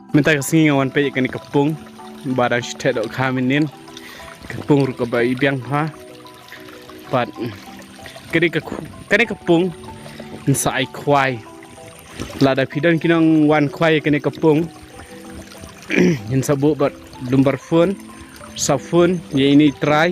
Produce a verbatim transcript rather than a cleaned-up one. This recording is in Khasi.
Mynta ka sngi nga wan peit ïa kane ka pung ba dang shu theh dohkha mynnin. Ka pung ruh kaba i biang bha. Bad kane ka khu-, kane ka pung yn sa ai khwai. Lada phi don ki nongwan khwai ïa kane ka pung, yn sa buh bad number phone, sa phone ïa ine i trai.